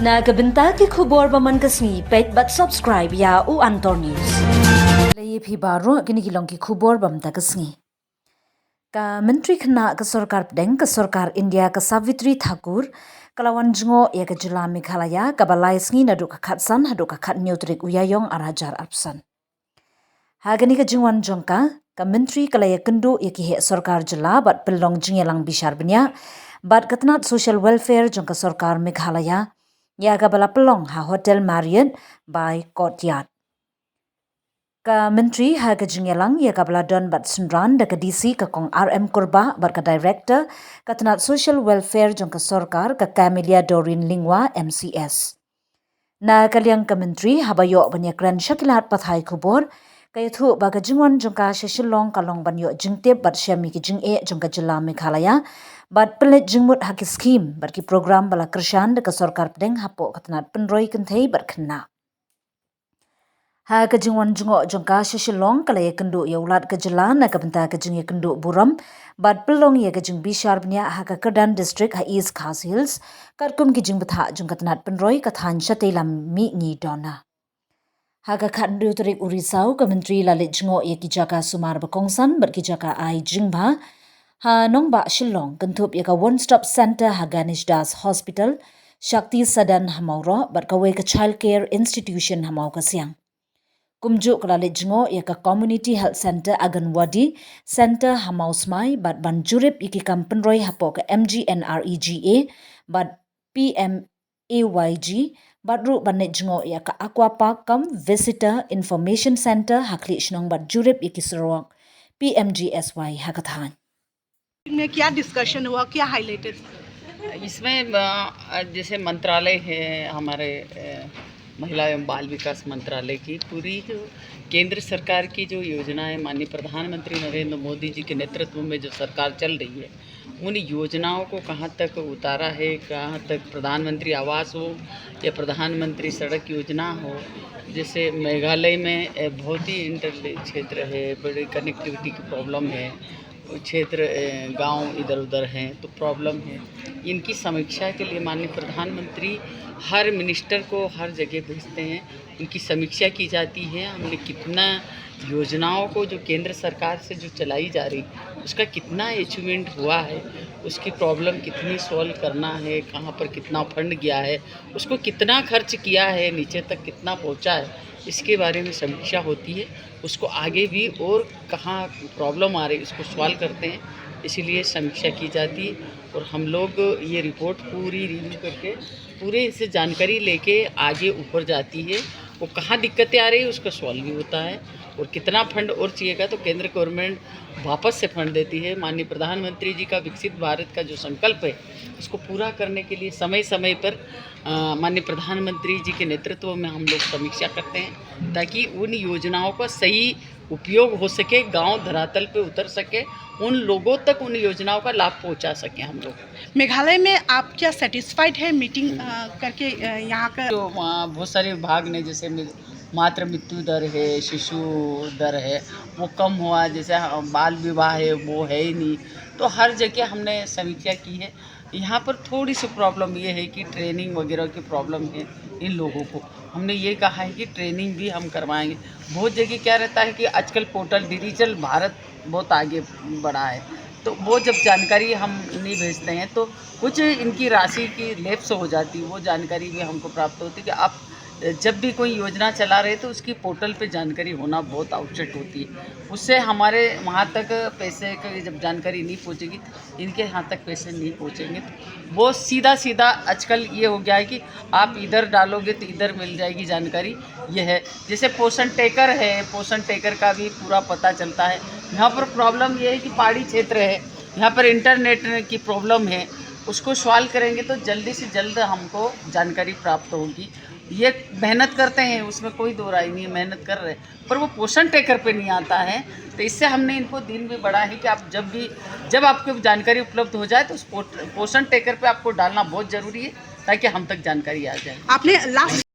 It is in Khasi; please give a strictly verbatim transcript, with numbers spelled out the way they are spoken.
Na ka bynta ki khubor ba man ka sngi, peit bad subscribe ïa U Antor News. Lei phi baroh, kine ki long ki khubor ba man ka sngi. Ka Myntri Khynnah ka Sorkar Pdeng ka Sorkar India ka Savitri Thakur ka la wan jngoh ïa ka jylla Meghalaya kaba lai sngi naduh ka khatsan haduh ka khathynñiew tarik u Ïaïong arhajar arphew san. Ha kane ka jingwan jong ka, ka Myntri ka la ïakynduh ïa ki heh sorkar jylla bad pynlong jingïalang bishar bniah bad ka tnat Social Welfare jong ka Sorkar Meghalaya ïa kaba la pynlong ha Hotel Marriott by Courtyard. Ka Myntri ha ka jingïalang ïa kaba la don bad synran da ka D C ka Kong R M Kurbah bad ka Director ka tnat Social Welfare jong ka Sorkar ka Camelia Doreen Lyngwa M C S. Na ka liang ka Myntri haba ïoh ban ïakren sha ki lad pathai khubor, ka ïathuh ba ka jingwan jong ka sha Shillong ka long ban ïoh jingtip bad shem ïa ki jingeh jong ka jylla Meghalaya bad pynleit jingmut ha ki skhim bad ki program ba la kyrshan da ka Sorkar Pdeng hapoh ka tnat pynroi kynthei bad khynnah. Ha ka jingwan jngoh jong ka sha Shillong ka la ïakynduh ïa u Lat ka jylla na ka bynta ka jingïakynduh burom bad pynlong ïa ka jingbishar bniah ha ka kyrdan district ha East Khasi Hills katkum ki jingbthah jong ka tnat pynroi ka thaiñ shatei lam mihngi dona. Ha ka khathynriew tarik u Risaw ka Myntri la leit jngoh ïa ki jaka sumar ba kongsan bad ki jaka ai jingbha ha nongbah Shillong kynthup ïa ka One Stop Centre ha Ganesh Das Hospital, Shakti Sadan ha Mawroh bad kawei ka Child Care Institution ha Mawkasiang. Kumjuh ka la leit jngoh ïa ka Community Health Centre, Anganwadi Centre ha Mawsmai bad ban jurip ïa ki kam pynroi hapoh ka M G N R E G A bad P M A Y G bad ruh ban leit jngoh ïa ka Aqua Park cum Visitor Information Centre ha khlieh shnong bad jurip ïa ki surok P M G S Y ha ka thaiñ. में क्या डिस्कशन हुआ, क्या हाईलाइटेड? इसमें अ, जैसे मंत्रालय है हमारे अ, महिला एवं बाल विकास मंत्रालय की, पूरी जो केंद्र सरकार की जो योजना है, माननीय प्रधानमंत्री नरेंद्र मोदी जी के नेतृत्व में जो सरकार चल रही है, उन योजनाओं को कहाँ तक उतारा है, कहाँ तक प्रधानमंत्री आवास हो या प्रधानमंत्री सड़क योजना हो। जैसे मेघालय में अ, बहुत ही इंटर क्षेत्र है, बड़ी कनेक्टिविटी की प्रॉब्लम है, क्षेत्र अ, गांव इधर उधर हैं तो प्रॉब्लम है। इनकी समीक्षा के लिए माननीय प्रधानमंत्री हर मिनिस्टर को हर जगह भेजते हैं, उनकी समीक्षा की जाती है। हमने कितना योजनाओं को जो केंद्र सरकार से जो चलाई जा रही, उसका कितना अचीवमेंट हुआ है, उसकी प्रॉब्लम कितनी सॉल्व करना है, कहाँ पर कितना फंड गया है, उसको कितना खर्च किया है, नीचे तक कितना पहुँचा है, इसके बारे में समीक्षा होती है। उसको आगे भी और कहाँ प्रॉब्लम आ रही, उसको सॉल्व करते हैं, इसीलिए समीक्षा की जाती है। और हम लोग ये रिपोर्ट पूरी रिव्यू करके पूरे इससे जानकारी लेके आगे ऊपर जाती है। वो कहाँ दिक्कतें आ रही है, उसका सॉल्व भी होता है। और कितना फंड और चाहिएगा, तो केंद्र गवर्नमेंट वापस से फंड देती है। माननीय प्रधानमंत्री जी का विकसित भारत का जो संकल्प है, उसको पूरा करने के लिए समय समय पर अ, माननीय प्रधानमंत्री जी के नेतृत्व में हम लोग समीक्षा करते हैं, ताकि उन योजनाओं का सही उपयोग हो सके, गांव धरातल पे उतर सके, उन लोगों तक उन योजनाओं का लाभ पहुंचा सके हम लोग। मेघालय में आप क्या सेटिस्फाइड है मीटिंग अ, करके अ, यहाँ का? तो वहाँ बहुत सारे विभाग ने, जैसे मि- मातृ मृत्यु दर है, शिशु दर है, वो कम हुआ, जैसे ह- बाल विवाह है, वो है ही नहीं। तो हर जगह हमने समीक्षा की है। यहाँ पर थोड़ी सी प्रॉब्लम ये है कि ट्रेनिंग वगैरह की प्रॉब्लम है इन लोगों को। हमने ये कहा है कि ट्रेनिंग भी हम करवाएंगे। बहुत जगह क्या रहता है कि आजकल पोर्टल डिजिटल भारत बहुत आगे बढ़ा है, तो वो जब जानकारी हम नहीं भेजते हैं तो कुछ इनकी राशि की लेप्स हो जाती है, वो जानकारी भी हमको प्राप्त होती है कि आप जब भी कोई योजना चला रहे तो उसकी पोर्टल पे जानकारी होना बहुत आवश्यक होती है। उससे हमारे वहाँ तक पैसे की जब जानकारी नहीं पहुँचेगी, इनके यहाँ तक पैसे नहीं पहुँचेंगे। वो सीधा सीधा आजकल ये हो गया है कि आप इधर डालोगे तो इधर मिल जाएगी जानकारी। ये है, जैसे पोषण ट्रैकर है, पोषण ट्रैकर का भी पूरा पता चलता है। यहाँ पर प्रॉब्लम ये है कि पहाड़ी क्षेत्र है, यहाँ पर इंटरनेट की प्रॉब्लम है, उसको सॉल्व करेंगे तो जल्दी से जल्द हमको जानकारी प्राप्त होगी। ये मेहनत करते हैं, उसमें कोई दो राय नहीं है, मेहनत कर रहे हैं, पर वो पोषण ट्रैकर पे नहीं आता है। तो इससे हमने इनको दिन भी बढ़ा है कि आप जब भी, जब आपको जानकारी उपलब्ध हो जाए तो उस पोर्ट- पोषण ट्रैकर पे आपको डालना बहुत ज़रूरी है, ताकि हम तक जानकारी आ जाए। आपने लास्ट